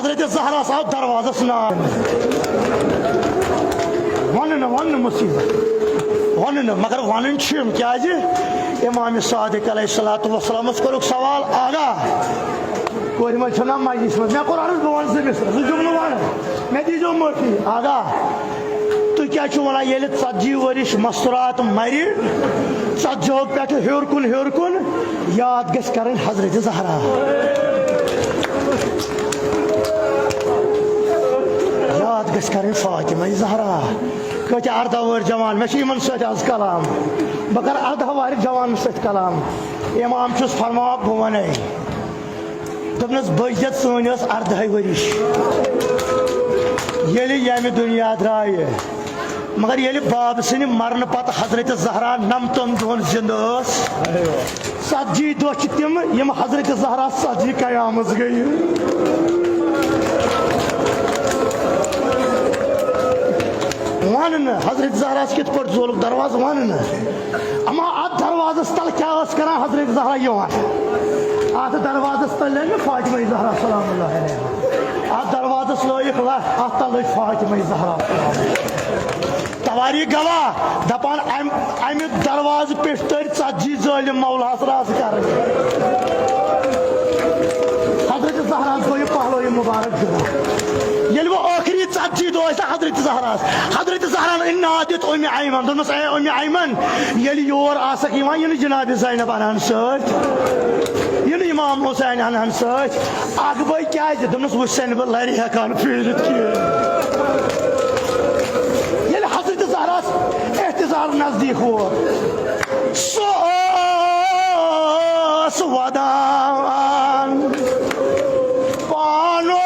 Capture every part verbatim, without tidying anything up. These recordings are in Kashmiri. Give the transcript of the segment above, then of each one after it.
حضرت زہراہس آو دروازس نار۔ ونہٕ نہٕ، ونہٕ نہٕ مصیبت، ونہٕ نہٕ، مگر ونٕنۍ چھِ یِم۔ کیازِ؟ امام صادق علیہ الصلوۃ والسلامس کوٚرُکھ سوال، آغا، کورِ منٛز چھُنہ مجلس منٛز؟ مےٚ کوٚر عرض، بہٕ ونہٕ زٕ مصرع، زٕ جملہٕ ونہٕ، مےٚ دیٖزیو معٲفی۔ آغا، تُہۍ کیٛاہ چھِو وَنان، ییٚلہِ ژتجی ؤرِش مستورات مَرِ، ژتجی ہو پٮ۪ٹھٕ ہیوٚر کُن، ہیوٚر کُن، یاد گژھِ کَرٕنۍ حضرت زہرا۔ یاد گژھِ کَرٕنۍ فاطمہ زہرا۔ کۭتیٛاہ اَرداہ وُہٕرۍ جوان، مےٚ چھُ یِمَن سۭتۍ آز کلام۔ بہٕ کَرٕ اَرداہ وُہٕرۍ جوانَن سۭتۍ کلام۔ اِمام چھُس فرماوان، بہٕ وَنَے۔ دوٚپنَس، بٔچ زٮ۪تھ سٲنۍ ٲس اَرداہَے ؤرِش، ییٚلہِ ییٚمہِ دُنیا درٛایہِ۔ مگر ییٚلہِ باب سٕنٛدِ مرنہٕ پتہٕ حضرت زہرا نَمتَن دۄہَن زِنٛدٕ ٲس، ژتجی دۄہ چھِ تِم، یِم حضرت زہرا ژتجی قیامَس گٔیہِ۔ وَن نہٕ، حضرت زہراہَس کِتھ پٲٹھۍ زولُکھ دروازٕ، وَن نہٕ۔ اما اتھ دروازس تل کیٛاہ ٲس کران حضرت زہرا یِوان؟ اتھ دروازس تل لٔج فاطمہ زہرا سلام اللہ علیہا۔ اتھ دروازس لٲیِکھ لَتھ، اتھ تل لٔج فاطمہ زہرا۔ تواریخ گواہ دپان، امہِ، امہِ دروازٕ پٮ۪ٹھ تٔرۍ ژتجی ظٲلم مولاہس راز کرٕنۍ۔ حضرت زہرا گوٚو یہِ پہلو یہِ مبارک جُدا۔ ییٚلہِ وۄنۍ ٲخری ژتجی دۄہ ٲسۍ حضرت زہراہس، حضرت زہرا ہن أنۍ ناد دیُت اُمہِ ایمن، دوٚپنس، اے اُمہِ ایمن، ییٚلہِ یور آسکھ یِوان، یہِ نہٕ جناب زینب انہن سۭتۍ، یہِ نہٕ امام حسین انہن سۭتۍ۔ اکھ بٲے کیازِ؟ دوٚپنس، وٕچھ سا نہٕ بہٕ لرِ ہٮ۪کان پھیٖرِتھ کینٛہہ۔ ییٚلہِ حضرت زہراہس احتضار نزدیٖک ووت، سُہ اوس ودان۔ پانو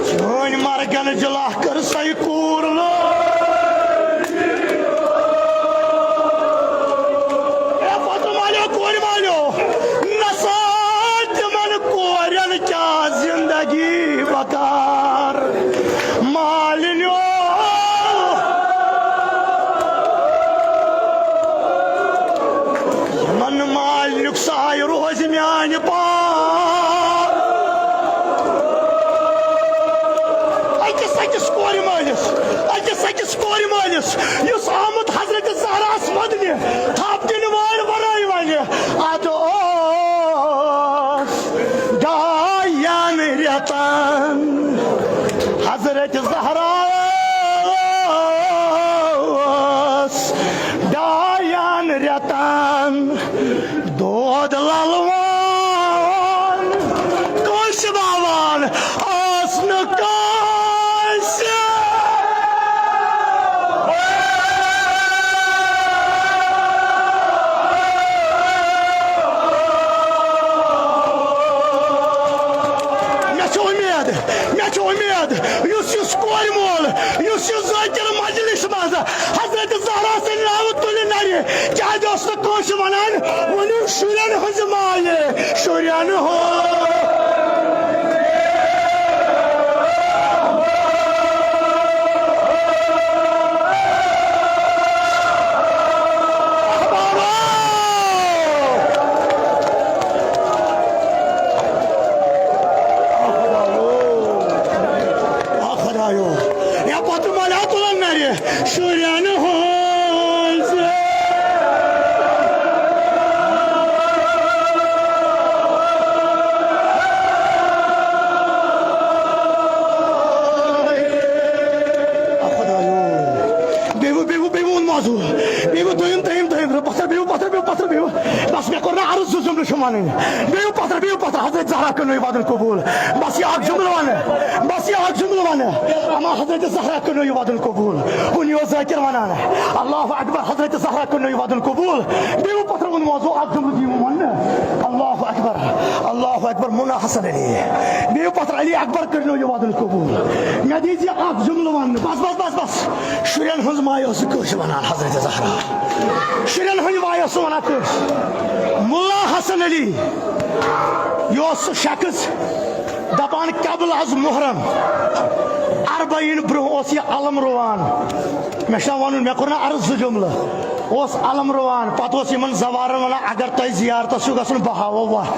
چٲنۍ مرگن جلا کٔر سَے کوٗر لٲج۔ اے پتہٕ مالیو، کورِ مالیو، نسا تِمن کورٮ۪ن کیٛاہ زندگی بکار۔ مالِنیو، یِمن مالِنیُک سایہِ روزِ میانہِ پار۔ أکِس أکِس کورِ مٲلِس، أکِس أکِس کورِ مٲلِس، یُس آمُت حضرت زہراہس ودنہِ، تھپھ دِنہٕ وٲلۍ ورٲے ونہِ، اتھ اوس ڈاین رٮ۪تن حضرت زہرا ٲس ڈاین رٮ۪تن دود للوان۔ کٲنٛسہِ باوان ٲس نہٕ کٲنٛسہِ۔ مےٚ چھِ اُمید، مےٚ چھِ اُمید، یُس یُس کورِ مول، یُس یُس ذٲکِر مجلس منٛز حضرت زہرا سٕنٛدِ ناوٕ تُلہِ نرِ، کیٛازِ اوس نہٕ کٲنٛسہِ ونان، ؤنِو شُرٮ۪ن ہٕنٛزِ مالہِ، شُرٮ۪ن ہُنٛد۔ آ خدایو، یا پتہٕ مالیو تُلن نرِ شُرٮ۪ن ہٕنٛز۔ آ خدایو۔ بیٚیہِ ووٚن، بیٚیہِ ووٚن، بیٚیہِ ووٚن موضوع۔ بیٚیہِ ووٚن دوٚیِم، دوٚیِم، دوٚیِم، پتھر، بیٚیہِ ووٚن پتھر، بیٚیہِ ووٚن پتھر، بیٚیہِ ووٚن۔ بس مےٚ کوٚر نہ عرض زٕ جملہٕ چھُم وَنٕنۍ۔ بیٚیہِ ووٚن پتھر، بیٚیہِ ووٚن پتھر، حضرت زہرا کٔرنٲیِو وعدن قبوٗل۔ بس یہِ اکھ جملہٕ وَنہٕ، بس یہِ اکھ جملہٕ وَنہٕ، اما حضرت زہرا کٔرنٲیِو وعدن قبوٗل۔ کُنہِ اوس ذٲکِر وَنان، اللہ اکبر، حضرت زہرا کٔرنٲیِو وعدن قبوٗل۔ بیٚیہِ ووٚن پتھر ووٚن موضوع اکھ جملہٕ دِیِو وَننہٕ، اللہ اکبر، اللہ اکبر، مولا حسن علی۔ بیٚیہِ ووٚن پتھر علی اکبر کٔرنٲیِو وعدن قبوٗل۔ مےٚ دیٖزِ اکھ جملہٕ وَننہٕ، بس، بس، بس، بس۔ شُرٮ۪ن ہٕنٛز ماے ٲس نہٕ کٲنٛسہِ وَنان حضرت زہرا۔ شُرٮ۪ن ہٕنٛز ماے ٲس نہٕ وَنان کٲنٛسہِ۔ مُلا حسن علی، یہِ اوس سُہ شخص دَپان قبل از محرم اربعین برٛونٛہہ اوس یہِ علم رُوان۔ مےٚ چھُنہ وَنُن، مےٚ کوٚر نہ عرض زٕ جملہٕ۔ اوس علم رُوان، پتہٕ اوس یِمن زوارن ونان، اگر تۄہہِ زیارتس چھُو گژھُن، بہٕ ہاوو وتھ۔